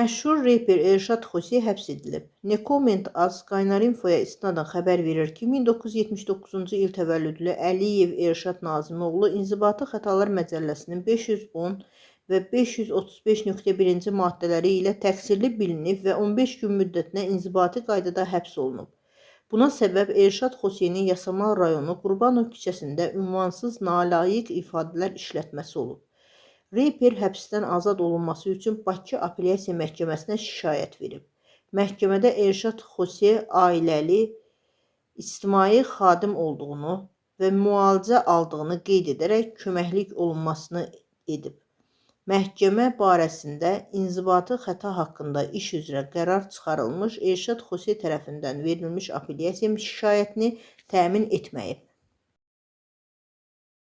Məşhur reper Elşad Xosi həbs edilib. Nekoment Az Qaynar Infoya istinadən xəbər verir ki, 1979-cu il təvəllüdlü Əliyev Elşad Nazimoğlu İnzibati Xətalar Məcəlləsinin 510 və 535.1-ci maddələri ilə təqsirli bilinib və 15 gün müddətinə inzibati qaydada həbs olunub. Buna səbəb Elşad Xosinin Yasamal rayonu Qurbanov küçəsində ünvansız nalayiq ifadələr işlətməsi olub. Reper həbsdən azad olunması üçün Bakı Apellyasiya Məhkəməsinə şikayət verib. Məhkəmədə Elşad Xose ailəli, ictimai xadim olduğunu və müalicə aldığını qeyd edərək köməklik olunmasını edib. Məhkəmə barəsində inzibati xəta haqqında iş üzrə qərar çıxarılmış, Elşad Xose tərəfindən verilmiş apellyasiya şikayətini təmin etməyib.